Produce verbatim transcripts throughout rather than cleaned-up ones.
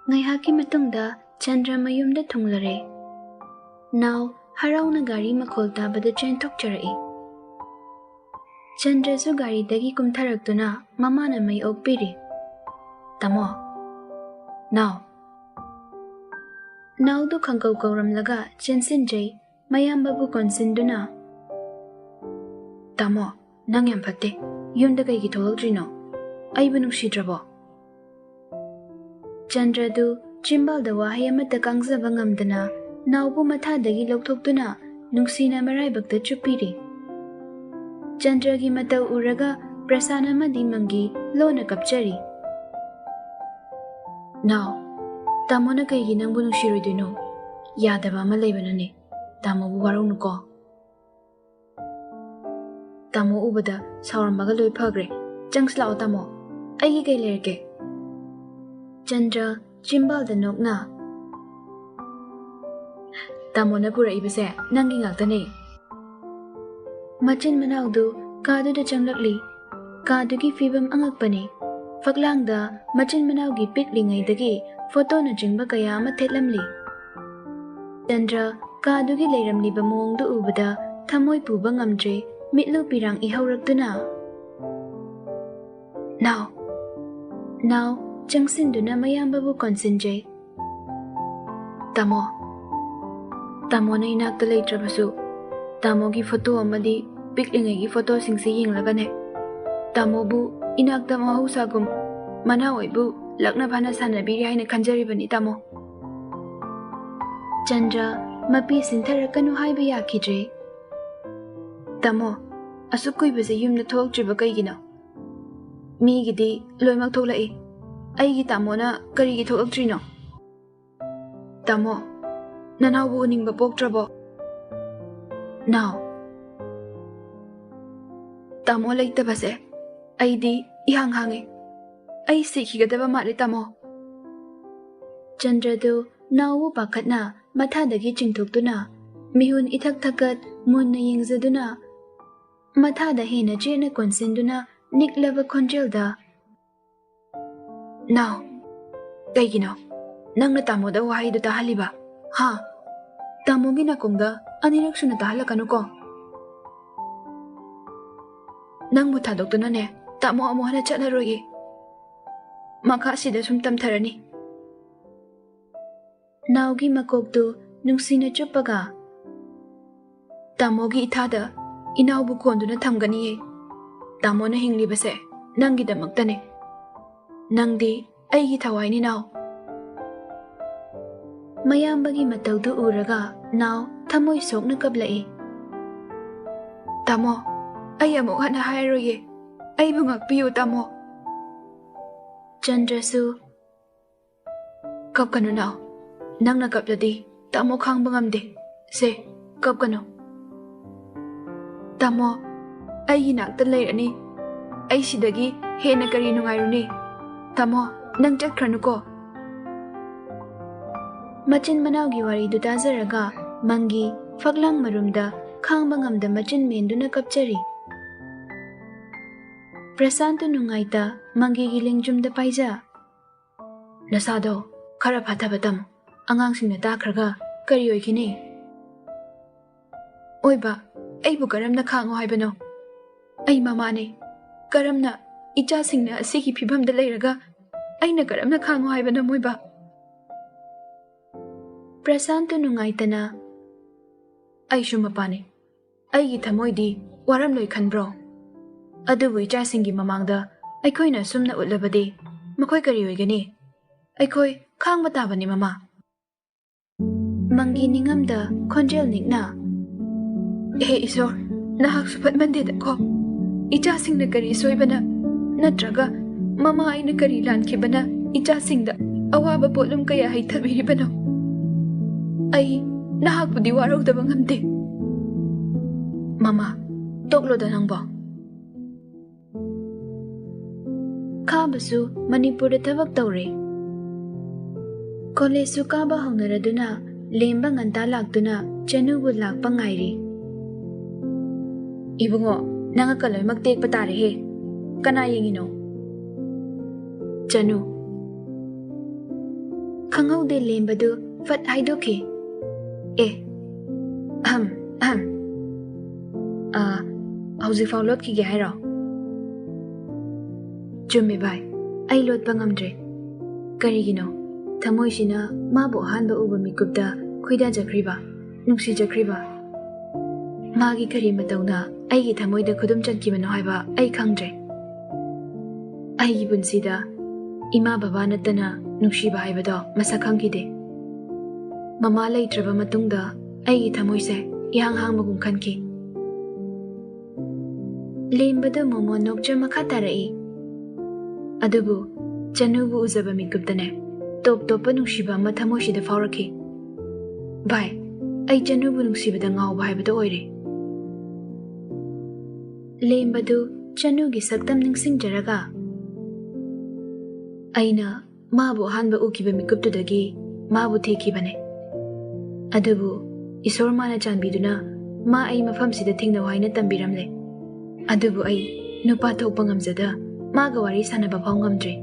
ꯉꯥꯏꯍꯥꯛꯀꯤ ꯃꯇꯨꯡꯗ ꯆꯟꯗ꯭ꯔ ꯃꯌꯨꯝꯗ ꯊꯨꯡꯂꯔꯦ꯫ ꯅꯥꯎ ꯍꯔꯥꯎꯅ ꯒꯥꯔꯤ ꯃꯈꯣꯜ ꯇꯥꯕꯗ ꯆꯦꯟꯊꯣꯛꯆꯔꯛꯏ꯫ ꯆꯟꯗ꯭ꯔꯁꯨ ꯒꯥꯔꯤꯗꯒꯤ ꯀꯨꯝꯊꯔꯛꯇꯨꯅ ꯃꯃꯥꯅ ꯃꯩ ꯑꯣꯛꯄꯤꯔꯤ꯫ "ꯇꯥꯃꯣ, ꯅꯥꯎ!" ꯅꯥꯎꯗꯨ ꯈꯪꯀꯧ ꯀꯧꯔꯝꯂꯒ ꯆꯦꯟꯁꯤꯟꯖꯩ꯫ ꯃꯌꯥꯝꯕꯕꯨ ꯀꯣꯟꯁꯤꯟꯗꯨꯅ, "ꯇꯥꯃꯣ, ꯅꯪ ꯌꯥꯝ ꯐꯠꯇꯦ꯫ ꯌꯨꯝꯗ ꯀꯩꯒꯤ ꯊꯣꯛꯂꯛꯇ꯭ꯔꯤꯅꯣ? ꯑꯩꯕꯨ ꯅꯨꯡꯁꯤꯗ꯭ꯔꯕꯣ?" ꯆꯟꯗ꯭ꯔꯗꯨ ꯆꯤꯝꯕꯥꯜꯗ ꯋꯥꯍꯩ ꯑꯃꯠꯇ ꯀꯥꯡꯖꯕ ꯉꯝꯗꯅ ꯅꯥꯎꯕꯨ ꯃꯊꯥꯗꯒꯤ ꯂꯧꯊꯣꯛꯇꯨꯅ ꯅꯨꯡꯁꯤꯅ ꯃꯔꯥꯏꯕꯛꯇ ꯆꯨꯞꯄꯤꯔꯤ꯫ ꯆꯟꯗ꯭ꯔꯒꯤ ꯃꯇꯧ ꯎꯔꯒ ꯄ꯭ꯔꯁꯥꯟ ꯑꯃꯗꯤ ꯃꯪꯒꯤ ꯂꯣꯟꯅ ꯀꯞꯆꯔꯤ꯫ "ꯅꯥꯎ, ꯇꯥꯃꯣꯅ ꯀꯩꯒꯤ ꯅꯪꯕꯨ ꯅꯨꯡꯁꯤꯔꯣꯏꯗꯣꯏꯅꯣ? ꯌꯥꯗꯕ ꯑꯃ ꯂꯩꯕꯅꯅꯦ꯫ ꯇꯥꯃꯣꯕꯨ ꯋꯥꯔꯧꯅꯨꯀꯣ꯫ ꯇꯥꯃꯣ ꯎꯕꯗ ꯁꯥꯎꯔꯝꯕꯒ ꯂꯣꯏ ꯐꯈ꯭ꯔꯦ꯫ ꯆꯪꯁꯤ ꯂꯥꯛꯑꯣ ꯇꯥꯃꯣ, ꯑꯩꯒꯤ ꯀꯩ ꯂꯩꯔꯒꯦ?" ꯆꯟꯗ꯭ꯔ ꯆꯤꯝꯕꯥꯜꯗ ꯅꯣꯛꯅ, "ꯇꯥꯃꯣꯅ ꯄꯨꯔꯛꯏꯕꯁꯦ ꯅꯪꯒꯤ ꯉꯥꯛꯇꯅꯦ꯫" ꯃꯆꯤꯟ ꯃꯅꯥꯎꯗꯨ ꯀꯥꯗꯨꯗ ꯆꯪꯂꯛꯂꯤ꯫ ꯀꯥꯗꯨꯒꯤ ꯐꯤꯕꯝ ꯑꯉꯛꯄꯅꯤ꯫ ꯐꯛꯂꯥꯡꯗ ꯃꯆꯤꯟ ꯃꯅꯥꯎꯒꯤ ꯄꯤꯛꯂꯤꯉꯩꯗꯒꯤ ꯐꯣꯇꯣꯅꯆꯤꯡꯕ ꯀꯌꯥ ꯑꯃ ꯊꯦꯠꯂꯝꯂꯤ꯫ ꯆꯟꯗ꯭ꯔ ꯀꯥꯗꯨꯒꯤ ꯂꯩꯔꯝꯂꯤꯕ ꯃꯑꯣꯡꯗꯨ ꯎꯕꯗ ꯊꯃꯣꯏ ꯄꯨꯕ ꯉꯝꯗ꯭ꯔꯦ, ꯃꯤꯠꯂꯨ ꯄꯤꯔꯥꯡ ꯏꯍꯧꯔꯛꯇꯨꯅ, "ꯅꯥꯎ!" ꯅꯥꯎ ꯆꯪꯁꯤꯟꯗꯨꯅ ꯃꯌꯥꯝꯕꯕꯨ ꯀꯣꯟꯁꯤꯟꯖꯩ꯫ "ꯇꯥꯃꯣ, ꯇꯥꯃꯣꯅ ꯏꯅꯥꯛꯇ ꯂꯩꯇ꯭ꯔꯕꯁꯨ, ꯇꯥꯃꯣꯒꯤ ꯐꯣꯇꯣ ꯑꯃꯗꯤ ꯄꯤꯛꯂꯤꯉꯩꯒꯤ ꯐꯣꯇꯣꯁꯤꯡꯁꯦ ꯌꯦꯡꯂꯒꯅꯦ, ꯇꯥꯃꯣꯕꯨ ꯏꯅꯥꯛꯇ ꯃꯍꯧꯁꯥꯒꯨꯝ ꯃꯅꯥꯎ ꯑꯩꯕꯨ ꯂꯛꯅ ꯐꯥꯅ ꯁꯥꯟꯅꯕꯤꯔꯤ ꯍꯥꯏꯅ ꯈꯟꯖꯔꯤꯕꯅꯤ ꯇꯥꯃꯣ꯫" ꯆꯟꯗ꯭ꯔ ꯃꯄꯤ ꯁꯤꯟꯊꯔꯛꯀꯅꯨ ꯍꯥꯏꯕ ꯌꯥꯈꯤꯗ꯭ꯔꯦ꯫ "ꯇꯥꯃꯣ, ꯑꯁꯨꯛ ꯀꯨꯏꯕꯁꯦ ꯌꯨꯝꯗ ꯊꯣꯛꯂꯛꯇ꯭ꯔꯤꯕ ꯀꯩꯒꯤꯅꯣ? ꯃꯤꯒꯤꯗꯤ ꯂꯣꯏꯃꯛ ꯊꯣꯛꯂꯛꯏ, ꯑꯩꯒꯤ ꯇꯥꯃꯣꯅ ꯀꯔꯤꯒꯤ ꯊꯣꯛꯂꯛꯇ꯭ꯔꯤꯅꯣ? ꯇꯥꯃꯣ, ꯅꯅꯥꯎꯕꯨ ꯎꯅꯤꯡꯕ ꯄꯣꯛꯇ꯭ꯔꯕꯣ? ꯅꯥꯎ, ꯇꯥꯃꯣ ꯂꯩꯇꯕꯁꯦ ꯑꯩꯗꯤ ꯏꯍꯥꯡ ꯍꯥꯡꯉꯦ꯫ ꯑꯩ ꯁꯤꯈꯤꯒꯗꯕ ꯃꯥꯜꯂꯦ ꯇꯥꯃꯣ꯫" ꯆꯟꯗ꯭ꯔꯗꯨ ꯅꯥꯎꯕꯨ ꯄꯥꯈꯠꯅ ꯃꯊꯥꯗꯒꯤ ꯆꯤꯡꯊꯣꯛꯇꯨꯅ ꯃꯤꯍꯨꯟ ꯏꯊꯛ ꯊꯛꯀꯠ ꯃꯨꯟꯅ ꯌꯦꯡꯖꯗꯨꯅ ꯃꯊꯥꯗ ꯍꯦꯟꯅ ꯆꯦꯠꯅ ꯀꯣꯟꯁꯤꯟꯗꯨꯅ ꯅꯤꯛꯂꯕ ꯈꯣꯟꯖꯦꯜꯗ, "ꯅꯥꯎ, ꯀꯩꯒꯤꯅꯣ? ꯅꯪꯅ ꯇꯥꯃꯣꯗ ꯋꯥꯍꯩꯗꯨ ꯇꯥꯍꯜꯂꯤꯕ? ꯍꯥ? ꯇꯥꯃꯣꯒꯤ ꯅꯥꯀꯣꯡꯗ ꯑꯅꯤꯔꯛ ꯁꯨꯅ ꯇꯥꯍꯜꯂꯛꯀꯅꯨꯀꯣ꯫ ꯅꯪꯕꯨ ꯊꯥꯗꯣꯛꯇꯨꯅꯅꯦ ꯇꯥꯃꯣ ꯑꯃꯨꯛ ꯍꯟꯅ ꯆꯠꯂꯔꯣꯏꯒꯦ꯫ ꯃꯈꯥꯁꯤꯗ ꯁꯨꯝ ꯇꯝꯊꯔꯅꯤ꯫ ꯅꯥꯎꯒꯤ ꯃꯀꯣꯛꯇꯨ ꯅꯨꯡꯁꯤꯅ ꯆꯨꯞꯄꯒ, "ꯇꯥꯃꯣꯒꯤ ꯏꯊꯥꯗ ꯏꯅꯥꯎꯕꯨ ꯀꯣꯟꯗꯨꯅ ꯊꯝꯒꯅꯤꯌꯦ꯫ ꯇꯥꯃꯣꯅ ꯍꯤꯡꯂꯤꯕꯁꯦ ꯅꯪꯒꯤꯗꯃꯛꯇꯅꯦ꯫ ꯅꯪꯗꯤ ꯑꯩꯒꯤ ꯊꯋꯥꯏꯅꯤ, ꯅꯥꯎ꯫" ꯃꯌꯥꯝꯕꯒꯤ ꯃꯇꯧꯗꯨ ꯎꯔꯒ ꯅꯥꯎ ꯊꯃꯣꯏ ꯁꯣꯛꯅ ꯀꯞꯂꯛꯏ꯫ "ꯇꯥꯃꯣ, ꯑꯩ ꯑꯃꯨꯛ ꯍꯟꯅ ꯍꯥꯏꯔꯣꯏꯌꯦ꯫ ꯑꯩꯕꯨ ꯉꯥꯛꯄꯤꯌꯨ, ꯇꯥꯃꯣ꯫" ꯆꯟꯗ꯭ꯔꯁꯨ, "ꯀꯞꯀꯅꯨ, ꯅꯥꯎ꯫ ꯅꯪꯅ ꯀꯞꯂꯗꯤ ꯇꯥꯃꯣ ꯈꯥꯡꯕ ꯉꯝꯗꯦ꯫ ꯁꯦ, ꯀꯞꯀꯅꯨ꯫ ꯇꯥꯃꯣ, ꯑꯩꯒꯤ ꯅꯥꯛꯇ ꯂꯩꯔꯅꯤ꯫ ꯑꯩ ꯁꯤꯗꯒꯤ ꯍꯦꯟꯅ ꯀꯔꯤ ꯅꯨꯡꯉꯥꯏꯔꯨꯅꯤ? ꯇꯥꯃꯣ, ꯅꯪ ꯆꯠꯈ꯭ꯔꯅꯨꯀꯣ꯫" ꯃꯆꯤꯟ ꯃꯅꯥꯎꯒꯤ ꯋꯥꯔꯤꯗꯨ ꯇꯥꯖꯔꯒ ꯃꯪꯒꯤ ꯐꯛꯂꯥꯡ ꯃꯔꯨꯝꯗ ꯈꯥꯡꯕ ꯉꯝꯗ ꯃꯆꯤꯟ ꯃꯦꯟꯗꯨꯅ ꯀꯞꯆꯔꯤ꯫ ꯄ꯭ꯔꯁꯥꯟꯇ ꯅꯨꯡꯉꯥꯏꯇ ꯃꯪꯒꯤꯒꯤ ꯂꯦꯡꯖꯨꯝꯗ ꯄꯥꯏꯖ꯫ "ꯅꯁꯥꯗꯣ ꯈꯔ ꯐꯥꯊꯕ ꯇꯝꯃꯨ꯫ ꯑꯉꯥꯡꯁꯤꯡꯅ ꯇꯥꯈ꯭ꯔꯒ ꯀꯔꯤ ꯑꯣꯏꯈꯤꯅꯤ?" "ꯑꯣꯏꯕ, ꯑꯩꯕꯨ ꯀꯔꯝꯅ ꯈꯥꯡꯉꯣ ꯍꯥꯏꯕꯅꯣ? ꯑꯩ ꯃꯃꯥꯅꯤ꯫ ꯀꯔꯝꯅ ꯏꯆꯥꯁꯤꯡꯅ ꯑꯁꯤꯒꯤ ꯐꯤꯕꯝꯗ ꯂꯩꯔꯒ ꯑꯩꯅ ꯀꯔꯝꯅ ꯈꯥꯡꯉꯣ ꯍꯥꯏꯕꯅꯣ, ꯃꯣꯏꯕ?" ꯄ꯭ꯔꯁꯥꯟꯇ ꯅꯨꯡꯉꯥꯏꯇꯅ, "ꯑꯩꯁꯨ ꯃꯄꯥꯅꯤ꯫ ꯑꯩꯒꯤ ꯊꯃꯣꯏꯗꯤ ꯋꯥꯔꯝꯂꯣꯏ ꯈꯟꯕ꯭ꯔꯣ? ꯑꯗꯨꯕꯨ ꯏꯆꯥꯁꯤꯡꯒꯤ ꯃꯃꯥꯡꯗ ꯑꯩꯈꯣꯏꯅ ꯑꯁꯨꯝꯅ ꯎꯠꯂꯕꯗꯤ ꯃꯈꯣꯏ ꯀꯔꯤ ꯑꯣꯏꯒꯅꯤ? ꯑꯩꯈꯣꯏ ꯈꯥꯡꯕ ꯇꯥꯕꯅꯤ, ꯃꯃꯥ꯫" ꯃꯪꯒꯤ ꯅꯤꯡꯉꯝꯗ ꯈꯣꯟꯖꯦꯜ ꯅꯤꯛꯅ, "ꯍꯦ ꯏꯁꯣꯔ, ꯅꯍꯥꯛꯁꯨ ꯐꯠꯃꯟꯗꯦꯗꯀꯣ꯫ ꯏꯆꯥꯁꯤꯡꯅ ꯀꯔꯤ ꯁꯣꯏꯕꯅ ꯅꯠꯇ꯭ꯔꯒ ꯃꯃꯥ ꯑꯩꯅ ꯀꯔꯤ ꯂꯥꯟꯈꯤꯕꯅ ꯏꯆꯥꯁꯤꯡꯗ ꯑꯋꯥꯕ ꯄꯣꯠꯂꯨꯝ ꯀꯌꯥ ꯍꯩꯊꯕꯤꯔꯤꯕꯅꯣ? ꯑꯩ ꯅꯍꯥꯛꯄꯨꯗꯤ ꯋꯥꯔꯧꯗꯕ ꯉꯝꯗꯦ꯫" "ꯃꯃꯥ, ꯇꯣꯛꯂꯣꯗ ꯅꯪꯕꯣ꯫" ꯈꯥꯕꯁꯨ ꯃꯅꯤꯄꯨꯔꯗ ꯊꯕꯛ ꯇꯧꯔꯦ꯫ ꯀꯣꯂꯦꯖꯁꯨ ꯀꯥꯕ ꯍꯧꯅꯔꯗꯨꯅ ꯂꯦꯝꯕ ꯉꯟꯇꯥ ꯂꯥꯛꯇꯨꯅ ꯆꯅꯨꯕꯨ ꯂꯥꯛꯄ ꯉꯥꯏꯔꯤ꯫ "ꯏꯕꯨꯡꯉꯣ, ꯅꯉꯛꯀ ꯂꯣꯏꯃꯛ ꯇꯦꯛꯄ ꯇꯥꯔꯦꯍꯦ꯫ ꯀꯅꯥ ꯌꯦꯡꯉꯤꯅꯣ?" "ꯆꯅꯨ꯫" ꯈꯪꯍꯧꯗꯦ ꯂꯦꯝꯕꯗꯨ ꯐꯠ ꯍꯥꯏꯗꯣꯛꯈꯤ꯫ "ꯑꯦ, ꯑꯍꯝ, ꯑꯍꯝ꯫ ꯑꯥ, ꯍꯧꯖꯤꯛꯐꯥꯎ ꯂꯣꯠꯈꯤꯒꯦ ꯍꯥꯏꯔꯣ? ꯆꯨꯝꯃꯦ ꯚꯥꯏ, ꯑꯩ ꯂꯣꯠꯄ ꯉꯝꯗ꯭ꯔꯦ꯫ ꯀꯔꯤꯒꯤꯅꯣ ꯊꯃꯣꯏꯁꯤꯅ ꯃꯥꯕꯨ ꯑꯍꯥꯟꯕ ꯎꯕ ꯃꯤꯀꯨꯞꯇ ꯈꯣꯏꯗꯥꯖꯈ꯭ꯔꯤꯕ, ꯅꯨꯡꯁꯤꯖꯈ꯭ꯔꯤꯕ? ꯃꯥꯒꯤ ꯀꯔꯤ ꯃꯇꯧꯅ ꯑꯩꯒꯤ ꯊꯃꯣꯏꯗ ꯈꯨꯗꯨꯝ ꯆꯟꯈꯤꯕꯅꯣ ꯍꯥꯏꯕ ꯑꯩ ꯈꯪꯗ꯭ꯔꯦ꯫ ꯑꯩꯒꯤ ꯄꯨꯟꯁꯤꯗ ꯏꯃꯥ ꯕꯕꯥ ꯅꯠꯇꯅ ꯅꯨꯡꯁꯤꯕ ꯍꯥꯏꯕꯗꯣ ꯃꯁꯛ ꯈꯪꯈꯤꯗꯦ꯫ ꯃꯃꯥ ꯂꯩꯇ꯭ꯔꯕ ꯃꯇꯨꯡꯗ ꯑꯩꯒꯤ ꯊꯃꯣꯏꯁꯦ ꯏꯍꯥꯡ ꯍꯥꯡꯕꯒꯨꯝ ꯈꯟꯈꯤ"꯫ ꯂꯦꯝꯕꯗ ꯃꯣꯃꯣ ꯅꯣꯛꯆ ꯃꯈꯥ ꯇꯥꯔꯛꯏ꯫ ꯑꯗꯨꯕꯨ ꯆꯅꯨꯕꯨ ꯎꯖꯕ ꯃꯤꯀꯨꯞꯇꯅꯦ, ꯇꯣꯞ ꯇꯣꯞꯄ ꯅꯨꯡꯁꯤꯕ ꯑꯃ ꯊꯃꯣꯏꯁꯤꯗ ꯐꯥꯎꯔꯛꯈꯤ꯫ ꯚꯥꯏ, ꯑꯩ ꯆꯅꯨꯕꯨ ꯅꯨꯡꯁꯤꯕꯗ ꯉꯥꯎꯕ ꯍꯥꯏꯕꯗꯨ ꯑꯣꯏꯔꯦ꯫ ꯂꯦꯝꯕꯗꯨ ꯆꯅꯨꯒꯤ ꯁꯛꯇꯝ ꯅꯤꯡꯁꯤꯡꯖꯔꯒ, "ꯑꯩꯅ ꯃꯥꯕꯨ ꯑꯍꯥꯟꯕ ꯎꯈꯤꯕ ꯃꯤꯀꯨꯞꯇꯨꯗꯒꯤ ꯃꯥꯕꯨ ꯊꯤꯈꯤꯕꯅꯦ꯫ ꯑꯗꯨꯕꯨ ꯏꯁꯣꯔ ꯃꯥꯅ ꯆꯥꯟꯕꯤꯗꯨꯅ ꯃꯥ ꯑꯩ ꯃꯐꯝꯁꯤꯗ ꯊꯦꯡꯅꯧ ꯍꯥꯏꯅ ꯇꯝꯕꯤꯔꯝꯂꯦ꯫ ꯑꯗꯨꯕꯨ ꯑꯩ ꯅꯨꯄꯥ ꯊꯣꯛꯄ ꯉꯝꯖꯗ ꯃꯥꯒ ꯋꯥꯔꯤ ꯁꯥꯟꯅꯕ ꯐꯥꯎ ꯉꯝꯗ꯭ꯔꯤ꯫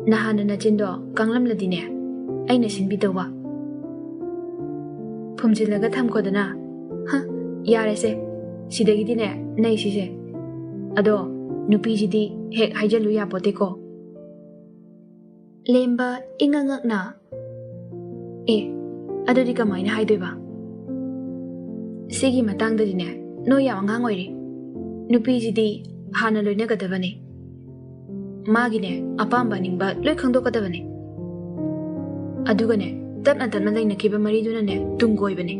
ꯅꯍꯥꯟꯅ ꯅꯆꯤꯟꯗꯣ ꯀꯪꯂꯝꯂꯗꯤꯅꯦ, ꯑꯩꯅ ꯁꯤꯟꯕꯤꯗꯧꯕ꯫ ꯐꯨꯝꯖꯤꯜꯂꯒ ꯊꯝꯈꯣꯗꯅ꯫ ꯍ, ꯌꯥꯔꯦꯁꯦ, ꯁꯤꯗꯒꯤꯗꯤꯅꯦ ꯅꯩꯁꯤꯁꯦ꯫ ꯑꯗꯣ ꯅꯨꯄꯤꯁꯤꯗꯤ ꯍꯦꯛ ꯍꯥꯏꯖꯜꯂꯨ ꯌꯥꯄꯣꯠꯇꯦꯀꯣ"꯫ ꯂꯦꯝꯕ ꯏꯉꯛ ꯉꯛꯅ, "ꯑꯦ, ꯑꯗꯨꯗꯤ ꯀꯃꯥꯏꯅ ꯍꯥꯏꯗꯣꯏꯕ? ꯁꯤꯒꯤ ꯃꯇꯥꯡꯗꯗꯤꯅꯦ ꯅꯣꯏ ꯌꯥꯝ ꯑꯉꯥꯡ ꯑꯣꯏꯔꯤ꯫ ꯅꯨꯄꯤꯁꯤꯗꯤ ꯍꯥꯟꯅ ꯂꯣꯏꯅꯒꯗꯕꯅꯤ꯫ ꯃꯥꯒꯤꯅꯦ ꯑꯄꯥꯝꯕ ꯑꯅꯤꯡꯕ ꯂꯣꯏ ꯈꯪꯗꯣꯛꯀꯗꯕꯅꯤ꯫ ꯑꯗꯨꯒꯅꯦ ꯇꯞꯅ ꯇꯞꯅ ꯂꯩꯅꯈꯤꯕ ꯃꯔꯤꯗꯨꯅꯅꯦ ꯇꯨꯡ ꯀꯣꯏꯕꯅꯤ"꯫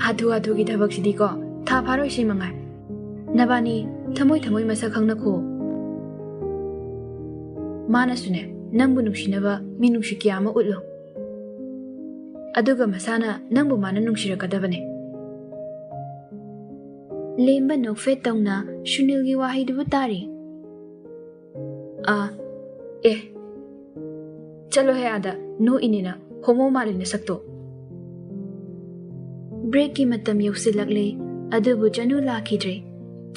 "ꯍꯥꯊꯨ ꯍꯥꯊꯨꯒꯤ ꯊꯕꯛꯁꯤꯗꯤꯀꯣ ꯊꯥ ꯐꯥꯔꯣꯏ ꯁꯤ ꯃꯉꯥꯏ꯫ ꯅꯕꯥꯅꯤ ꯊꯃꯣꯏ ꯊꯃꯣꯏ ꯃꯁꯛ ꯈꯪꯅꯈꯣ꯫ ꯃꯥꯅꯁꯨꯅꯦ ꯅꯪꯕꯨ ꯅꯨꯡꯁꯤꯅꯕ ꯃꯤꯅꯨꯡꯁꯤ ꯀꯌꯥ ꯑꯃ ꯎꯠꯂꯨ꯫ ꯑꯗꯨꯒ ꯃꯁꯥꯅ ꯅꯪꯕꯨ ꯃꯥꯅ ꯅꯨꯡꯁꯤꯔꯛꯀꯗꯕꯅꯦ"꯫ ꯂꯦꯝꯕ ꯅꯣꯛꯐꯦꯠ ꯇꯧꯅ ꯁꯨꯅꯤꯜꯒꯤ ꯋꯥꯍꯩꯗꯨꯕꯨ ꯇꯥꯔꯤ꯫ "ꯑꯥ, ꯑꯦ, ꯆꯠꯂꯣꯍꯦ ꯑꯥꯗ, ꯅꯣꯛꯏꯅꯦꯅ, ꯍꯣꯃꯣ ꯃꯥꯜꯂꯤ ꯅꯁꯛꯇꯣ"꯫ ꯕ꯭ꯔꯦꯛꯀꯤ ꯃꯇꯝ ꯌꯧꯁꯤꯜꯂꯛꯂꯦ, ꯑꯗꯨꯕꯨ ꯆꯅꯨ ꯂꯥꯛꯈꯤꯗ꯭ꯔꯦ꯫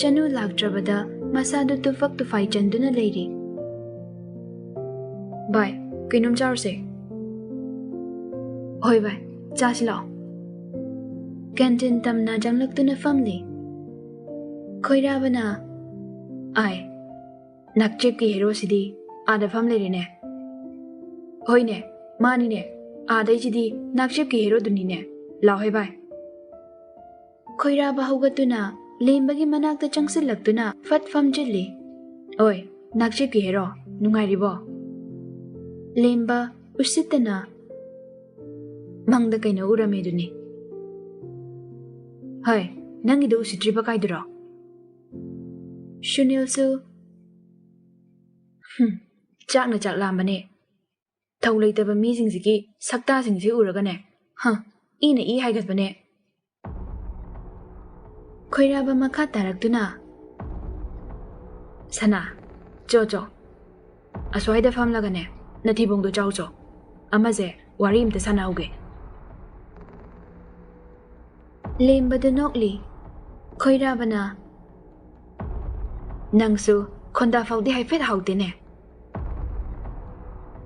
ꯆꯅꯨ ꯂꯥꯛꯇ꯭ꯔꯕꯗ ꯃꯁꯥꯗꯨ ꯇꯨꯐꯛ ꯇꯨꯐꯥꯏ ꯆꯟꯗꯨꯅ ꯂꯩꯔꯤ꯫ ꯚꯥꯏ, ꯀꯩꯅꯣꯝ ꯆꯥꯔꯨꯁꯦ꯫ ꯍꯣꯏ ꯚꯥꯏ, ꯆꯥꯁꯤ ꯂꯥꯛꯑꯣ꯫ ꯀꯦꯟꯇꯤꯟ ꯇꯝꯅ ꯆꯪꯂꯛꯇꯨꯅ ꯐꯝꯂꯤ꯫ ꯈꯣꯏꯔꯥꯕꯅ, "ꯑꯥꯏ, ꯅꯥꯛꯆꯦꯞꯀꯤ ꯍꯦꯔꯣꯁꯤꯗꯤ ꯑꯥꯗ ꯐꯝ ꯂꯩꯔꯦꯅꯦ꯫ ꯍꯣꯏꯅꯦ, ꯃꯥꯅꯤꯅꯦ, ꯑꯥꯗꯩꯁꯤꯗꯤ ꯅꯥꯛꯆꯦꯞꯀꯤ ꯍꯦꯔꯣꯗꯨꯅꯤꯅꯦ꯫ ꯂꯥꯎꯍꯦ ꯚꯥꯏ꯫" ꯈꯣꯏꯔꯥꯕ ꯍꯧꯒꯠꯇꯨꯅ ꯂꯦꯝꯕꯒꯤ ꯃꯅꯥꯛꯇ ꯆꯪꯁꯤꯜꯂꯛꯇꯨꯅ ꯐꯠ ꯐꯝꯖꯤꯜꯂꯤ꯫ "ꯑꯣꯏ, ꯅꯥꯛꯆꯦꯞꯀꯤ ꯍꯦꯔꯣ, ꯅꯨꯡꯉꯥꯏꯔꯤꯕꯣ?" ꯂꯦꯝꯕ ꯎꯁꯤꯠꯇꯅ, "ꯃꯪꯗ ꯀꯩꯅꯣ ꯎꯔꯝꯃꯦꯗꯨꯅꯤ꯫" "ꯍꯣꯏ, ꯅꯪꯒꯤꯗꯣ ꯎꯁꯤꯠꯇ꯭ꯔꯤꯕ ꯀꯥꯏꯗꯨꯔꯣ?" ꯁꯨꯅꯤꯜꯁꯨ, "ꯍꯨꯝ, ꯆꯥꯛꯅ ꯆꯥꯛ ꯂꯥꯝꯕꯅꯦ꯫ ꯊꯧ ꯂꯩꯇꯕ ꯃꯤꯁꯤꯡꯁꯤꯒꯤ ꯁꯛꯇꯥꯁꯤꯡꯁꯤ ꯎꯔꯒꯅꯦ, ꯍ, ꯏꯅ ꯏ ꯍꯥꯏꯒꯠꯄꯅꯦ꯫" ꯈꯣꯏꯔꯥꯕ ꯃꯈꯥ ꯇꯥꯔꯛꯇꯨꯅ, "ꯁꯅꯥ, ꯆꯣ ꯆꯣ, ꯑꯁ꯭ꯋꯥꯏꯗ ꯐꯝꯂꯒꯅꯦ, ꯅꯊꯤꯕꯣꯡꯗꯣ ꯆꯥꯎ ꯆꯣ, ꯑꯃꯁꯦ ꯋꯥꯔꯤ ꯑꯝꯇ ꯁꯥꯟꯅꯍꯧꯒꯦ꯫" ꯂꯦꯝꯕꯗꯨ ꯅꯣꯛꯂꯤ꯫ ꯈꯣꯏꯔꯥꯕꯅ, "ꯅꯪꯁꯨ ꯈꯣꯟꯗꯥ ꯐꯥꯎꯗꯤ ꯍꯥꯏꯐꯦꯠ ꯍꯥꯎꯗꯦꯅꯦ꯫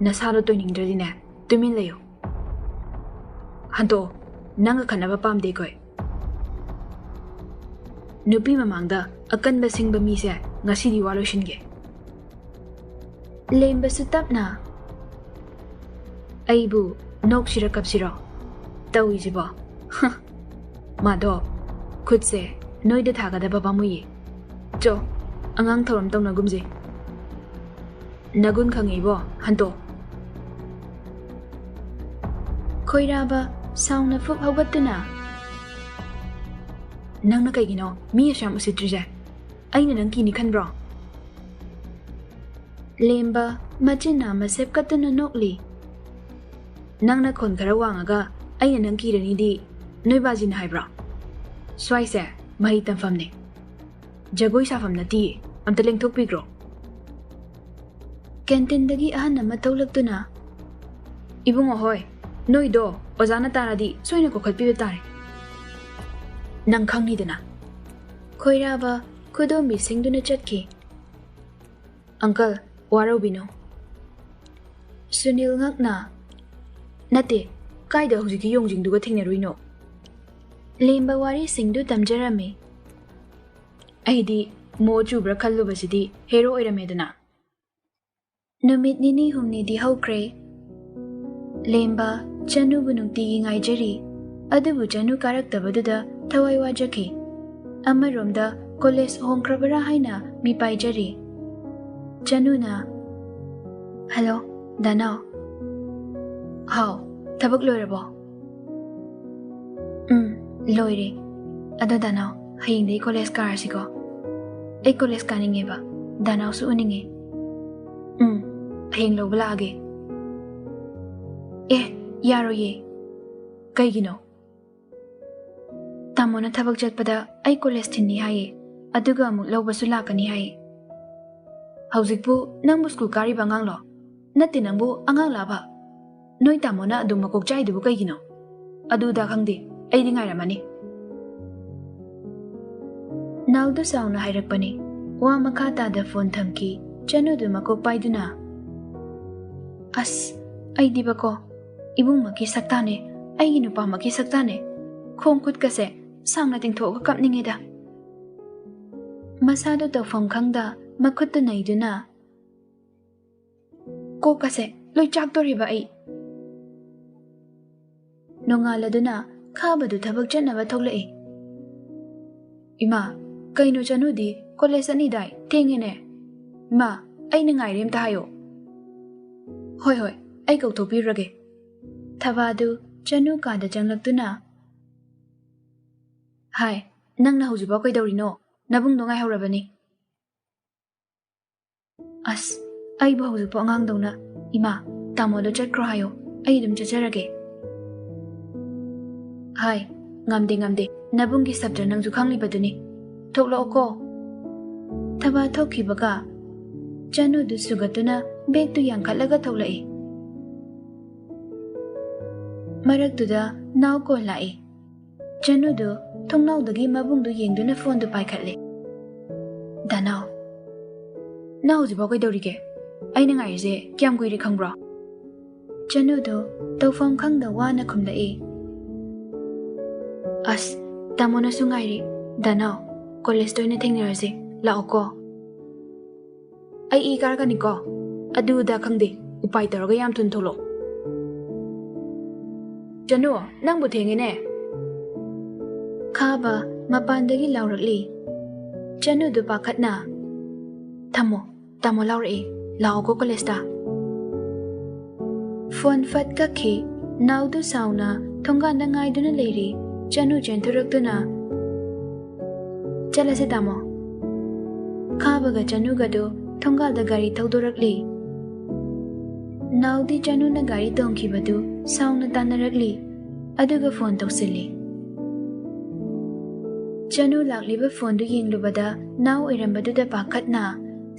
ꯅꯁꯥꯗꯣ ꯇꯣꯏꯅꯤꯡꯗ꯭ꯔꯗꯤꯅꯦ, ꯇꯨꯃꯤꯟ ꯂꯩꯌꯨ꯫ ꯍꯟꯇꯣꯛꯑꯣ, ꯅꯪꯒ ꯈꯠꯅꯕ ꯄꯥꯝꯗꯦ ꯑꯩꯈꯣꯏ꯫ ꯅꯨꯄꯤ ꯃꯃꯥꯡꯗ ꯑꯀꯟꯕ ꯁꯤꯡꯕ ꯃꯤꯁꯦ ꯉꯁꯤꯗꯤ ꯋꯥ ꯂꯣꯏꯁꯤꯟꯒꯦ꯫" ꯂꯦꯝꯕꯁꯨ ꯇꯞꯅ, "ꯑꯩꯕꯨ ꯅꯣꯛꯁꯤꯔ ꯀꯞꯁꯤꯔꯣ ꯇꯧꯏꯁꯤꯕꯣ? ꯍ, ꯃꯥꯗꯣ, ꯈꯨꯠꯁꯦ ꯅꯣꯏꯗ ꯊꯥꯒꯗꯕ ꯄꯥꯝꯃꯨꯏꯌꯦ꯫ ꯆꯣ, ꯑꯉꯥꯡ ꯊꯧꯔꯝ ꯇꯧꯅꯒꯨꯝꯁꯦ꯫ ꯅꯒꯨꯟ ꯈꯪꯉꯤꯕꯣ, ꯍꯟꯇꯣ꯫" ꯈꯣꯏꯔꯥꯕ ꯁꯥꯎꯅ ꯐꯨꯛ ꯍꯧꯒꯠꯇꯨꯅ, "ꯅꯪꯅ ꯀꯩꯒꯤꯅꯣ ꯃꯤ ꯑꯁꯨꯛ ꯌꯥꯝ ꯎꯁꯤꯠꯇ꯭ꯔꯤꯁꯦ? ꯑꯩꯅ ꯅꯪ ꯀꯤꯅꯤ ꯈꯟꯕ꯭ꯔꯣ?" ꯂꯦꯝꯕ ꯃꯆꯤꯟ ꯑꯃ ꯁꯦꯞꯀꯠꯇꯨꯅ ꯅꯣꯛꯂꯤ꯫ "ꯅꯪꯅ ꯈꯣꯟ ꯈꯔ ꯋꯥꯡꯉꯒ ꯑꯩꯅ ꯅꯪ ꯀꯤꯔꯅꯤꯗꯤ ꯅꯣꯏ ꯕꯥꯖꯤꯅ ꯍꯥꯏꯕ꯭ꯔꯣ? ꯁ꯭ꯋꯥꯏꯁꯦ ꯃꯍꯩ ꯇꯝꯐꯝꯅꯦ꯫ ꯖꯒꯣꯏ ꯁꯥꯐꯝ ꯅꯠꯇꯤꯌꯦ꯫ ꯑꯝꯇ ꯂꯦꯡꯊꯣꯛꯄꯤꯈ꯭ꯔꯣ꯫" ꯀꯦꯟꯇꯤꯟꯗꯒꯤ ꯑꯍꯟ ꯑꯃ ꯊꯣꯛꯂꯛꯇꯨꯅ, "ꯏꯕꯨꯡꯉꯣ ꯍꯣꯏ, ꯅꯣꯏꯗꯣ ꯑꯣꯖꯥꯅ ꯇꯥꯔꯗꯤ ꯁꯣꯏꯅ ꯀꯣꯛꯈꯠꯄꯤꯕ ꯇꯥꯔꯦ꯫ ꯅꯪ ꯈꯪꯅꯤꯗꯅ꯫" ꯈꯣꯏꯔꯥꯕ ꯈꯨꯗꯣꯝꯕꯤ ꯁꯤꯡꯗꯨꯅ ꯆꯠꯈꯤ꯫ "ꯑꯪꯀꯜ, ꯋꯥꯔꯧꯕꯤꯅꯨ꯫ ꯁꯨꯅꯤꯜ ꯉꯛꯅ, "ꯅꯠꯇꯦ, ꯀꯥꯏꯗ ꯍꯧꯖꯤꯛꯀꯤ ꯌꯣꯡꯁꯤꯡꯗꯨꯒ ꯊꯦꯡꯅꯔꯨꯏꯅꯣ?" ꯂꯦꯝꯕ ꯋꯥꯔꯤꯁꯤꯡꯗꯨ ꯇꯝꯖꯔꯝꯃꯤ꯫ ꯑꯩꯗꯤ ꯃꯣ ꯆꯨꯕ꯭ꯔꯥ ꯈꯜꯂꯨꯕꯁꯤꯗꯤ ꯍꯦꯔꯣ ꯑꯣꯏꯔꯝꯃꯦꯗꯅ꯫ ꯅꯨꯃꯤꯠ ꯅꯤꯅꯤ ꯍꯨꯝꯅꯤꯗꯤ ꯍꯧꯈ꯭ꯔꯦ꯫ ꯂꯦꯝꯕ ꯆꯅꯨꯕꯨ ꯅꯨꯡꯇꯤꯒꯤ ꯉꯥꯏꯖꯔꯤ꯫ ꯑꯗꯨꯕꯨ ꯆꯅꯨ ꯀꯥꯔꯛꯇꯕꯗꯨꯗ ꯊꯋꯥꯏ ꯋꯥꯖꯈꯤ꯫ ꯑꯃꯔꯣꯝꯗ ꯀꯣꯂꯦꯖ ꯍꯣꯡꯈ꯭ꯔꯕꯔꯥ ꯍꯥꯏꯅ ꯃꯤꯄꯥꯏꯖꯔꯤ꯫ ꯆꯅꯨꯅ, "ꯍꯜꯂꯣ, ꯗꯥꯅꯥꯎ꯫" "ꯍꯥꯎ, ꯊꯕꯛ ꯂꯣꯏꯔꯕꯣ?" "ꯎꯝ, ꯂꯣꯏꯔꯦ꯫ ꯑꯗꯣ ꯗꯥꯅꯥꯎ, ꯍꯌꯦꯡꯗꯒꯤ ꯀꯣꯂꯦꯖ ꯀꯥꯔꯁꯤꯀꯣ꯫ ꯑꯩ ꯀꯣꯂꯦꯖ ꯀꯥꯅꯤꯡꯉꯦꯕ, ꯗꯥꯅꯥꯎꯁꯨ ꯎꯅꯤꯡꯉꯦ꯫" "ꯎꯝ, ꯍꯌꯦꯡ ꯂꯧꯕ ꯂꯥꯛꯑꯒꯦ꯫" "ꯑꯦ, ꯌꯥꯔꯣꯏꯌꯦ꯫" "ꯀꯩꯒꯤꯅꯣ?" "ꯇꯥꯃꯣꯅ ꯊꯕꯛ ꯆꯠꯄꯗ ꯑꯩ ꯀꯣꯂꯦꯖ ꯊꯤꯟꯅꯤ ꯍꯥꯏꯌꯦ, ꯑꯗꯨꯒ ꯑꯃꯨꯛ ꯂꯧꯕꯁꯨ ꯂꯥꯛꯀꯅꯤ ꯍꯥꯏꯌꯦ꯫" "ꯍꯧꯖꯤꯛꯄꯨ ꯅꯪꯕꯨ ꯁ꯭ꯀꯨꯜ ꯀꯥꯔꯤꯕ ꯑꯉꯥꯡꯂꯣ? ꯅꯠꯇꯦ, ꯅꯪꯕꯨ ꯑꯉꯥꯡ ꯂꯥꯕ? ꯅꯣꯏ ꯇꯥꯃꯣꯅ ꯑꯗꯨꯝ ꯃꯀꯣꯛ ꯆꯥꯏꯗꯨꯕꯨ ꯀꯩꯒꯤꯅꯣ? ꯑꯗꯨ ꯑꯗꯥ ꯈꯪꯗꯦ, ꯑꯩꯗꯤ ꯉꯥꯏꯔꯝꯃꯅꯤ꯫" ꯅꯥꯎꯗꯨ ꯆꯥꯎꯅ ꯍꯥꯏꯔꯛꯄꯅꯤ꯫ ꯋꯥ ꯃꯈꯥ ꯇꯥꯗ ꯐꯣꯟ ꯊꯝꯈꯤ꯫ ꯆꯅꯨꯗꯨ ꯃꯀꯣꯛ ꯄꯥꯏꯗꯨꯅ, "ꯑꯁ, ꯑꯩꯗꯤꯕꯀꯣ, ꯏꯕꯨꯡꯃꯛꯀꯤ ꯁꯛꯇꯥꯅꯦ, ꯑꯩꯒꯤ ꯅꯨꯄꯥꯃꯛꯀꯤ ꯁꯛꯇꯥꯅꯦ꯫ ꯈꯣꯡ ꯈꯨꯠꯀꯁꯦ ꯁꯥꯡꯅ ꯇꯤꯡꯊꯣꯛꯑꯒ ꯀꯞꯅꯤꯡꯉꯦꯗ꯫" ꯃꯁꯥꯗꯨ ꯇꯧꯐꯝ ꯈꯪꯗ ꯃꯈꯨꯠꯇꯨ ꯅꯩꯗꯨꯅ, "ꯀꯣꯛꯀꯁꯦ ꯂꯣꯏ ꯆꯥꯛꯇꯣꯔꯤꯕ ꯑꯩ꯫" ꯅꯣꯡꯉꯥꯜꯂꯗꯨꯅ ꯈꯥꯕꯗꯨ ꯊꯕꯛ ꯆꯠꯅꯕ ꯊꯣꯛꯂꯛꯏ꯫ "ꯏꯃꯥ, ꯀꯩꯅꯣ ꯆꯅꯨꯗꯤ ꯀꯣꯂꯦꯖ ꯆꯠꯅꯤꯗꯥꯏ? ꯊꯦꯡꯉꯦꯅꯦ꯫ ꯏꯃꯥ, ꯑꯩꯅ ꯉꯥꯏꯔꯦ, ꯑꯝꯇ ꯍꯥꯏꯌꯣ꯫" "ꯍꯣꯏ, ꯍꯣꯏ, ꯑꯩ ꯀꯧꯊꯣꯛꯄꯤꯔꯨꯔꯒꯦ꯫" ꯊꯕꯥꯗꯨ ꯆꯅꯨ ꯀꯥꯗ ꯆꯪꯂꯛꯇꯨꯅ, "ꯍꯥꯏ, ꯅꯪꯅ ꯍꯧꯖꯤꯛꯐꯥꯎ ꯀꯩꯗꯧꯔꯤꯅꯣ? ꯅꯕꯨꯡꯗꯣ ꯉꯥꯏꯍꯧꯔꯕꯅꯤ꯫" "ꯑꯁ, ꯑꯩꯕꯨ ꯍꯧꯖꯤꯛꯄꯨ ꯑꯉꯥꯡꯗꯧꯅ꯫ ꯏꯃꯥ, ꯇꯥꯃꯣꯗꯣ ꯆꯠꯈ꯭ꯔꯣ ꯍꯥꯏꯌꯣ, ꯑꯩ ꯑꯗꯨꯝ ꯆꯠꯆꯔꯒꯦ꯫" "ꯍꯥꯏ, ꯉꯝꯗꯦ, ꯉꯝꯗꯦ, ꯅꯕꯨꯡꯒꯤ ꯁꯞꯇ꯭ꯔ ꯅꯪꯁꯨ ꯈꯪꯂꯤꯕꯗꯨꯅꯤ꯫ ꯊꯣꯛꯂꯛꯑꯣꯀꯣ꯫" ꯊꯕꯥ ꯊꯣꯛꯈꯤꯕꯒ ꯆꯅꯨꯗꯨ ꯁꯨꯒꯠꯇꯨꯅ ꯕꯦꯒꯇꯨ ꯌꯥꯡꯈꯠꯂꯒ ꯊꯣꯛꯂꯛꯏ꯫ ꯃꯔꯛꯇꯨꯗ ꯅꯥꯎ ꯀꯣꯜ ꯂꯥꯛꯏ꯫ ꯆꯅꯨꯗꯨ ꯊꯣꯡꯅꯥꯎꯗꯒꯤ ꯃꯕꯨꯡꯗꯨ ꯌꯦꯡꯗꯨꯅ ꯐꯣꯟꯗꯨ ꯄꯥꯏꯈꯠꯂꯦ꯫ "ꯗꯥꯅꯥꯎ, ꯅꯪ ꯍꯧꯖꯤꯛꯐꯥꯎ ꯀꯩꯗꯧꯔꯤꯒꯦ? ꯑꯩꯅ ꯉꯥꯏꯔꯤꯁꯦ ꯀꯌꯥꯝ ꯀꯨꯏꯔꯦ ꯈꯪꯕ꯭ꯔꯣ?" ꯆꯅꯨꯗꯣ ꯇꯧꯐꯝ ꯈꯪꯗ ꯋꯥꯅ ꯈꯨꯝꯂꯛꯏ꯫ ꯑꯁ, ꯇꯥꯃꯣꯅꯁꯨ ꯉꯥꯏꯔꯤ꯫ ꯗꯥꯅꯥꯎ, ꯀꯣꯂꯦꯖꯇ ꯑꯣꯏꯅ ꯊꯦꯡꯅꯔꯁꯤ꯫ ꯂꯥꯛꯑꯣꯀꯣ꯫ ꯑꯩ ꯏ ꯀꯥꯔꯛꯀꯅꯤꯀꯣ꯫ ꯑꯗꯨ ꯑꯗꯥ ꯈꯪꯗꯦ, ꯎꯄꯥꯏ ꯇꯧꯔꯒ ꯌꯥꯝ ꯊꯨꯅ ꯊꯣꯛꯂꯛꯑꯣ꯫ ꯆꯅꯨ, ꯅꯪꯕꯨ ꯊꯦꯡꯉꯦꯅꯦ꯫ ꯈꯥꯕ ꯃꯄꯥꯟꯗꯒꯤ ꯂꯥꯎꯔꯛꯂꯤ꯫ ꯆꯅꯨꯗꯨ ꯄꯥꯈꯠꯅ, "ꯊꯝꯃꯣ, ꯇꯥꯃꯣ ꯂꯥꯎꯔꯛꯏ, ꯂꯥꯛꯑꯣꯀꯣ ꯀꯣꯂꯦꯖꯇ"꯫ ꯐꯣꯟ ꯐꯠ ꯀꯛꯈꯤ꯫ ꯅꯥꯎꯗꯨ ꯁꯥꯎꯅ ꯊꯣꯡꯒꯥꯟꯗ ꯉꯥꯏꯗꯨꯅ ꯂꯩꯔꯤ꯫ ꯆꯅꯨ ꯆꯦꯟꯊꯣꯔꯛꯇꯨꯅ, "ꯆꯠꯂꯁꯦ ꯇꯥꯃꯣ"꯫ ꯈꯥꯕꯒ ꯆꯅꯨꯒꯗꯨ ꯊꯣꯡꯒꯥꯜꯗ ꯒꯥꯔꯤ ꯊꯧꯗꯣꯔꯛꯂꯤ꯫ ꯅꯥꯎꯗꯤ ꯆꯅꯨꯅ ꯒꯥꯔꯤ ꯇꯣꯡꯈꯤꯕꯗꯨ ꯁꯥꯎꯅ ꯇꯥꯟꯅꯔꯛꯂꯤ, ꯑꯗꯨꯒ ꯐꯣꯟ ꯇꯧꯁꯤꯜꯂꯤ꯫ ꯆꯅꯨ ꯂꯥꯛꯂꯤꯕ ꯐꯣꯟꯗꯨ ꯌꯦꯡꯂꯨꯕꯗ ꯅꯥꯎ ꯑꯣꯏꯔꯝꯕꯗꯨꯗ ꯄꯥꯈꯠꯅ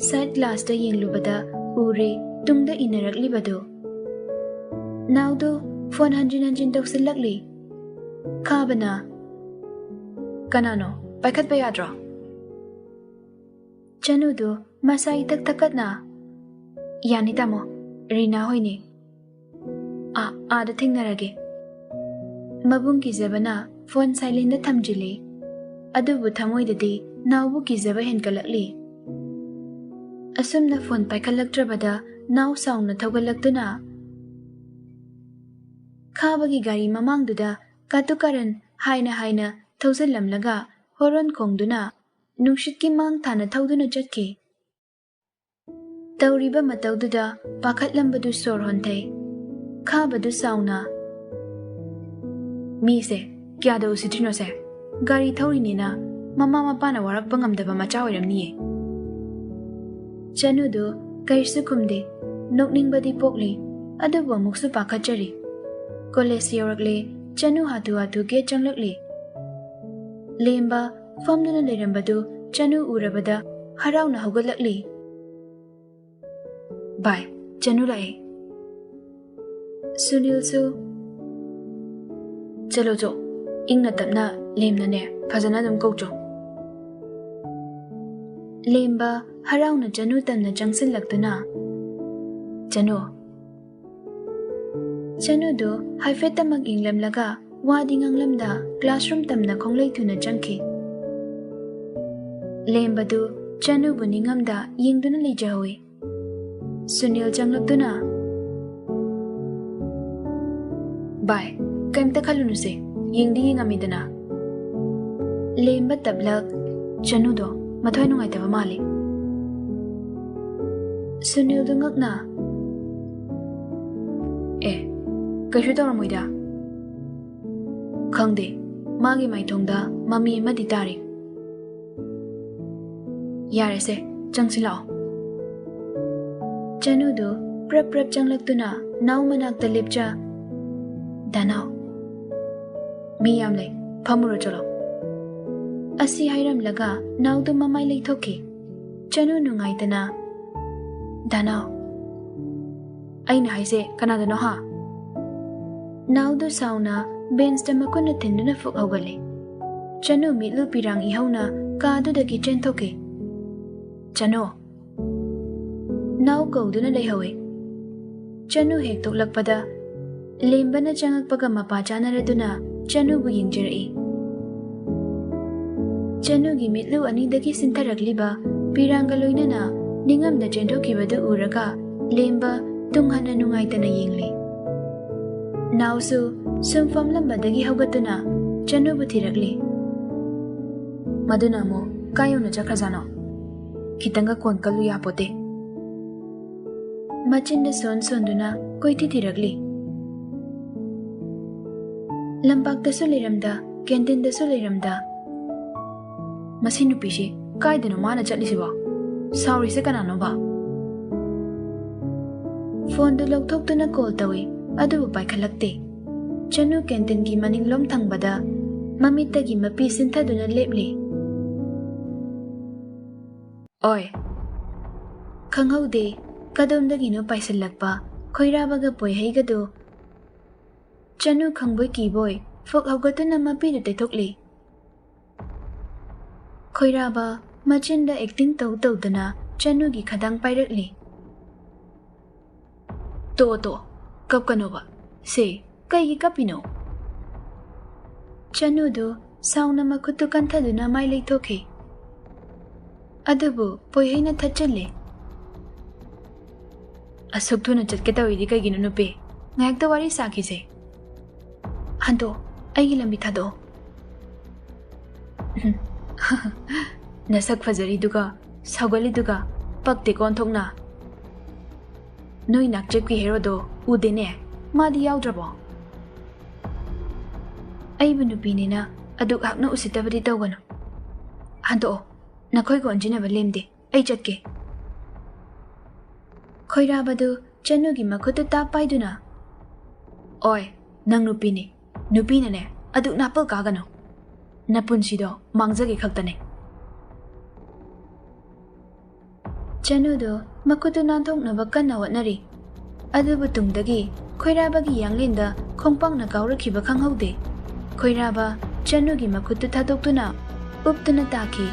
ꯁꯥꯏꯠ ꯒ꯭ꯂꯥꯁꯇ ꯌꯦꯡꯂꯨꯕꯗ ꯎꯔꯦ ꯇꯨꯡꯗ ꯏꯟꯅꯔꯛꯂꯤꯕꯗꯨ꯫ ꯅꯥꯎꯗꯨ ꯐꯣꯟ ꯍꯟꯖꯤꯟ ꯍꯟꯖꯤꯟ ꯇꯧꯁꯤꯜꯂꯛꯂꯤ꯫ ꯈꯥꯕꯅ, "ꯀꯅꯥꯅꯣ? ꯄꯥꯏꯈꯠꯄ ꯌꯥꯗ꯭ꯔꯣ?" ꯆꯅꯨꯗꯨ ꯃꯁꯥ ꯏꯊꯛ ꯊꯛꯀꯠꯅ, "ꯌꯥꯅꯤ ꯇꯥꯃꯣ, ꯔꯤꯅꯥ ꯍꯣꯏꯅꯤ꯫ ꯑꯥ, ꯑꯥꯗ ꯊꯦꯡꯅꯔꯒꯦ"꯫ ꯃꯕꯨꯡ ꯀꯤꯖꯕꯅ ꯐꯣꯟ ꯁꯥꯏꯂꯦꯟꯗ ꯊꯝꯖꯤꯜꯂꯤ꯫ ꯑꯗꯨꯕꯨ ꯊꯃꯣꯏꯗꯗꯤ ꯅꯥꯎꯕꯨ ꯀꯤꯖꯕ ꯍꯦꯟꯒꯠꯂꯛꯂꯤ꯫ ꯑꯁꯨꯝꯅ ꯐꯣꯟ ꯄꯥꯏꯈꯠꯂꯛꯇ꯭ꯔꯕꯗ ꯅꯥꯎ ꯁꯥꯎꯅ ꯊꯧꯒꯠꯂꯛꯇꯨꯅ ꯈꯥꯕꯒꯤ ꯒꯥꯔꯤ ꯃꯃꯥꯡꯗꯨꯗ ꯀꯥꯇꯨ ꯀꯥꯔꯟ ꯍꯥꯏꯅ ꯍꯥꯏꯅ ꯊꯧꯖꯤꯜꯂꯝꯂꯒ ꯍꯣꯔꯣꯟ ꯈꯣꯡꯗꯨꯅ ꯅꯨꯡꯁꯤꯠꯀꯤ ꯃꯥꯡ ꯊꯥꯅ ꯊꯧꯗꯨꯅ ꯆꯠꯈꯤ꯫ ꯇꯧꯔꯤꯕ ꯃꯇꯧꯗꯨꯗ ꯄꯥꯈꯠꯂꯝꯕꯗꯨ ꯁꯣꯔ ꯍꯣꯟꯊꯩ꯫ ꯈꯥꯕꯗꯨ ꯁꯥꯎꯅ, "ꯃꯤꯁꯦ ꯀꯌꯥꯗ ꯎꯁꯤꯠꯇ꯭ꯔꯤꯅꯣꯁꯦ? ꯒꯥꯔꯤ ꯊꯧꯔꯤꯅꯦꯅ ꯃꯃꯥ ꯃꯄꯥꯅ ꯋꯥꯔꯛꯄ ꯉꯝꯗꯕ ꯃꯆꯥ ꯑꯣꯏꯔꯝꯅꯤꯌꯦ"꯫ ꯆꯅꯨꯗꯨ ꯀꯩꯁꯨ ꯈꯨꯝꯗꯦ꯫ ꯅꯣꯛꯅꯤꯡꯕꯗꯤ ꯄꯣꯛꯂꯤ, ꯑꯗꯨꯕꯨ ꯑꯃꯨꯛꯁꯨ ꯄꯥꯈꯠꯆꯔꯤ꯫ ꯀꯣꯂꯦꯖ ꯌꯧꯔꯛꯂꯦ꯫ ꯆꯅꯨ ꯍꯥꯊꯨ ꯍꯥꯊꯨ ꯒꯦꯠ ꯆꯪꯂꯛꯂꯤ꯫ ꯂꯦꯝꯕ ꯐꯝꯗꯨꯅ ꯂꯩꯔꯝꯕꯗꯨ ꯆꯅꯨ ꯎꯔꯕꯗ ꯍꯔꯥꯎꯅ ꯍꯧꯒꯠꯂꯛꯂꯤ꯫ "ꯚꯥꯏ, ꯆꯅꯨ ꯂꯥꯛꯑꯦ"꯫ ꯁꯨꯅꯤꯜꯁꯨ, "ꯆꯠꯂꯣ ꯆꯣ, ꯏꯪꯅ ꯇꯞꯅ ꯂꯦꯝꯅꯅꯦ ꯐꯖꯅ ꯑꯗꯨꯝ ꯀꯧꯆꯣ"꯫ ꯂꯦꯝꯕ ꯍꯔꯥꯎꯅ ꯆꯅꯨ ꯇꯝꯅ ꯆꯪꯁꯤꯜꯂꯛꯇꯨꯅ, "ꯆꯅꯨ, ꯆꯅꯨꯗꯨ ꯍꯥꯏꯐꯦꯠꯇꯃꯛ ꯌꯦꯡꯂꯝꯂꯒ ꯋꯥꯗꯤ ꯉꯥꯡꯂꯝꯗ classroom ꯇꯝꯅ ꯈꯣꯡꯂꯩ ꯊꯨꯅ ꯆꯪꯈꯤ꯫ ꯂꯦꯝꯕꯗꯨ ꯆꯅꯨꯕꯨ ꯅꯤꯡꯉꯝꯗ ꯌꯦꯡꯗꯨꯅ ꯂꯩꯖꯍꯧꯏ꯫ ꯁꯨꯅꯤꯜ ꯆꯪꯂꯛꯇꯨꯅ, "ꯚꯥꯏ, ꯀꯩꯝꯇ ꯈꯜꯂꯨꯅꯨꯁꯦ, ꯌꯦꯡꯗꯤ ꯌꯦꯡꯉꯝꯃꯤꯗꯅ꯫" ꯂꯦꯝꯕ ꯇꯞꯂꯛ, "ꯆꯅꯨꯗꯣ ꯃꯊ꯭ꯋꯥꯏ ꯅꯨꯡꯉꯥꯏꯇꯕ ꯃꯥꯜꯂꯤ꯫" ꯁꯨꯅꯤꯜꯗꯨ ꯉꯛꯅ, "ꯑꯦ, ꯀꯩꯁꯨ ꯇꯧꯔꯝꯃꯣꯏꯗ꯫" "ꯈꯪꯗꯦ, ꯃꯥꯒꯤ ꯃꯥꯏꯊꯣꯡꯗ ꯃꯃꯤ ꯑꯃꯗꯤ ꯇꯥꯔꯤ꯫" "ꯌꯥꯔꯦꯁꯦ, ꯆꯪꯁꯤꯜꯂꯛꯑꯣ꯫" ꯆꯅꯨꯗꯨ ꯄ꯭ꯔꯞ ꯄ꯭ꯔꯞ ꯆꯪꯂꯛꯇꯨꯅ ꯅꯥꯎ ꯃꯅꯥꯛꯇ ꯂꯦꯞꯆ, "ꯗꯥꯅꯥꯎ, ꯃꯤ ꯌꯥꯝ ꯂꯩ, ꯐꯝꯃꯨꯔꯣ ꯆꯠꯂꯣ꯫" ꯑꯁꯤ ꯍꯥꯏꯔꯝꯂꯒ ꯅꯥꯎꯗꯨ ꯃꯃꯥꯏ ꯂꯩꯊꯣꯛꯈꯤ꯫ ꯆꯅꯨ ꯅꯨꯡꯉꯥꯏꯇꯅ, "ꯗꯥꯅꯥꯎ, ꯑꯩꯅ ꯍꯥꯏꯁꯦ ꯀꯅꯥꯗꯅꯣ ꯍꯥ?" ꯅꯥꯎꯗꯨ ꯁꯥꯎꯅ ꯕꯦꯟꯁꯇ ꯃꯈꯨꯠꯅ ꯊꯤꯟꯗꯨꯅ ꯐꯨꯛ ꯍꯧꯒꯠꯂꯦ꯫ ꯆꯅꯨ ꯃꯤꯠꯂꯨ ꯄꯤꯔꯥꯡ ꯏꯍꯧꯅ ꯀꯥꯗꯨꯗꯒꯤ ꯆꯦꯟꯊꯣꯛꯈꯤ꯫ "ꯆꯅꯨ!" ꯅꯥꯎ ꯀꯧꯗꯨꯅ ꯂꯩꯍꯧꯋꯦ꯫ ꯆꯅꯨ ꯍꯦꯛ ꯊꯣꯛꯂꯛꯄꯗ ꯂꯦꯝꯕꯅ ꯆꯪꯉꯛꯄꯒ ꯃꯄꯥ ꯆꯥꯅꯔꯗꯨꯅ ꯆꯅꯨꯕꯨ ꯌꯦꯡꯖꯔꯛꯏ꯫ ꯆꯅꯨꯒꯤ ꯃꯤꯠꯂꯨ ꯑꯅꯤꯗꯒꯤ ꯁꯤꯟꯊꯔꯛꯂꯤꯕ ꯄꯤꯔꯥꯡꯒ ꯂꯣꯏꯅꯅ ꯅꯤꯡꯉꯝꯗ ꯆꯦꯟꯊꯣꯛꯈꯤꯕꯗꯨ ꯎꯔꯒ ꯂꯦꯝꯕ ꯇꯨꯡ ꯍꯟꯅ ꯅꯨꯡꯉꯥꯏꯇꯅ ꯌꯦꯡꯂꯤ꯫ ꯅꯥꯎꯁꯨ ꯁꯨꯝ ꯐꯝꯂꯝꯕꯗꯒꯤ ꯍꯧꯒꯠꯇꯨꯅ ꯆꯅꯨꯕꯨ ꯊꯤꯔꯛꯂꯤ꯫ "ꯃꯗꯨꯅ ꯑꯃꯨꯛ ꯀꯥꯏ ꯌꯧꯅ ꯆꯠꯈ꯭ꯔꯖꯥꯠꯅꯣ? ꯈꯤꯇꯪꯒ ꯀꯣꯟ ꯀꯜꯂꯨ ꯌꯥꯄꯣꯠꯇꯦ꯫" ꯃꯆꯤꯟꯗ ꯁꯣꯟ ꯁꯣꯟꯗꯨꯅ ꯀꯣꯏꯊꯤ ꯊꯤꯔꯛꯂꯤ꯫ ꯂꯝꯄꯥꯛꯇꯁꯨ ꯂꯩꯔꯝꯗ, ꯀꯦꯟꯇꯤꯟꯗꯁꯨ ꯂꯩꯔꯝꯗ꯫ "ꯃꯁꯤ ꯅꯨꯄꯤꯁꯤ ꯀꯥꯏꯗꯅꯣ ꯃꯥꯅ ꯆꯠꯂꯤꯁꯤꯕꯣ? ꯁꯥꯎꯔꯤꯁꯦ ꯀꯅꯥꯅꯣꯕ?" ꯐꯣꯟꯗꯨ ꯂꯧꯊꯣꯛꯇꯨꯅ ꯀꯣꯜ ꯇꯧꯏ, ꯑꯗꯨꯕꯨ ꯄꯥꯏꯈꯠꯂꯛꯇꯦ꯫ ꯆꯅꯨ ꯀꯦꯟꯇꯤꯟꯒꯤ ꯃꯅꯤꯡꯂꯣꯝ ꯊꯪꯕꯗ ꯃꯃꯤꯠꯇꯒꯤ ꯃꯄꯤ ꯁꯤꯟꯊꯗꯨꯅ ꯂꯦꯞꯂꯤ꯫ "ꯑꯣꯏ!" ꯈꯪꯍꯧꯗꯦ, ꯀꯗꯣꯝꯗꯒꯤꯅꯣ ꯄꯥꯏꯁꯤꯜꯂꯛꯄ ꯈꯣꯏꯔꯥꯕꯒ ꯄꯣꯏꯍꯩꯒꯗꯨ ꯆꯅꯨ ꯈꯪꯕꯣꯏ ꯀꯤꯕꯣꯏ ꯐꯨꯛ ꯍꯧꯒꯠꯇꯨꯅ ꯃꯄꯤꯗꯨ ꯇꯩꯊꯣꯛꯂꯤ꯫ ꯈꯣꯏꯔꯥꯕ ꯃꯆꯤꯟꯗ ꯑꯦꯛꯇꯤꯡ ꯇꯧ ꯇꯧꯗꯅ ꯆꯅꯨꯒꯤ ꯈꯗꯥꯡ ꯄꯥꯏꯔꯛꯂꯤ꯫ "ꯇꯣꯛꯑꯣ, ꯇꯣꯛꯑꯣ, ꯀꯞꯀꯅꯣꯕ꯫ ꯁꯦ, ꯀꯩꯒꯤ ꯀꯞꯄꯤꯅꯣ? ꯆꯅꯨꯗꯨ ꯁꯥꯎꯅ ꯃꯈꯨꯠꯇꯨ ꯀꯟꯊꯗꯨꯅ ꯃꯥꯏ ꯂꯩꯊꯣꯛꯈꯤ꯫ ꯑꯗꯨꯕꯨ ꯄꯣꯏꯍꯩꯅ ꯊꯠꯆꯤꯜꯂꯦ꯫ "ꯑꯁꯨꯛ ꯊꯨꯅ ꯆꯠꯀꯦ ꯇꯧꯔꯤꯗꯤ ꯀꯩꯒꯤꯅꯣ ꯅꯨꯄꯤ? ꯉꯥꯏꯍꯥꯛꯇ ꯋꯥꯔꯤ ꯁꯥꯈꯤꯁꯦ꯫ ꯍꯟꯗꯣꯛ, ꯑꯩꯒꯤ ꯂꯝꯕꯤ ꯊꯥꯗꯣꯛꯑꯣ꯫ ꯅꯁꯛ ꯐꯖꯔꯤꯗꯨꯒ ꯁꯧꯒꯠꯂꯤꯗꯨꯒ ꯄꯛꯇꯦꯀꯣ ꯑꯣꯟꯊꯣꯛꯅ꯫ ꯅꯣꯏ ꯅꯥꯛꯆꯦꯞꯀꯤ ꯍꯦꯔꯣꯗꯣ ꯎꯗꯦꯅꯦ, ꯃꯥꯗꯤ ꯌꯥꯎꯗ꯭ꯔꯕꯣ?" "ꯑꯩꯕꯨ ꯅꯨꯄꯤꯅꯤꯅ ꯑꯗꯨꯛ ꯍꯛꯅ ꯎꯁꯤꯠꯇꯕꯗꯤ ꯇꯧꯒꯅꯨ꯫ ꯍꯟꯗꯣꯛꯑꯣ, ꯅꯈꯣꯏꯒ ꯑꯣꯟꯁꯤꯟꯅꯕ ꯂꯦꯝꯗꯦ, ꯑꯩ ꯆꯠꯀꯦ꯫" ꯈꯣꯏꯔꯥꯕꯗꯨ ꯆꯅꯨꯒꯤ ꯃꯈꯨꯠꯇꯨ ꯇꯥꯞ ꯄꯥꯏꯗꯨꯅ, "ꯑꯣꯏ, ꯅꯪ ꯅꯨꯄꯤꯅꯤ, ꯅꯨꯄꯤꯅꯅꯦ ꯑꯗꯨꯛ ꯅꯥꯄꯜ ꯀꯥꯒꯅꯨ꯫ ꯅꯄꯨꯟꯁꯤꯗꯣ ꯃꯥꯡꯖꯒꯦ ꯈꯛꯇꯅꯦ꯫" ꯆꯅꯨꯗꯨ ꯃꯈꯨꯠꯇꯨ ꯅꯥꯟꯊꯣꯛꯅꯕ ꯀꯟꯅ ꯍꯣꯠꯅꯔꯤ꯫ ꯑꯗꯨꯕꯨ ꯇꯨꯡꯗꯒꯤ ꯈꯣꯏꯔꯥꯕꯒꯤ ꯌꯥꯡꯂꯦꯟꯗ ꯈꯣꯡꯄꯥꯛꯅ ꯀꯥꯎꯔꯛꯈꯤꯕ ꯈꯪꯍꯧꯗꯦ꯫ ꯈꯣꯏꯔꯥꯕ ꯆꯅꯨꯒꯤ ꯃꯈꯨꯠꯇꯨ ꯊꯥꯗꯣꯛꯇꯨꯅ ꯎꯞꯇꯨꯅ ꯇꯥꯈꯤ꯫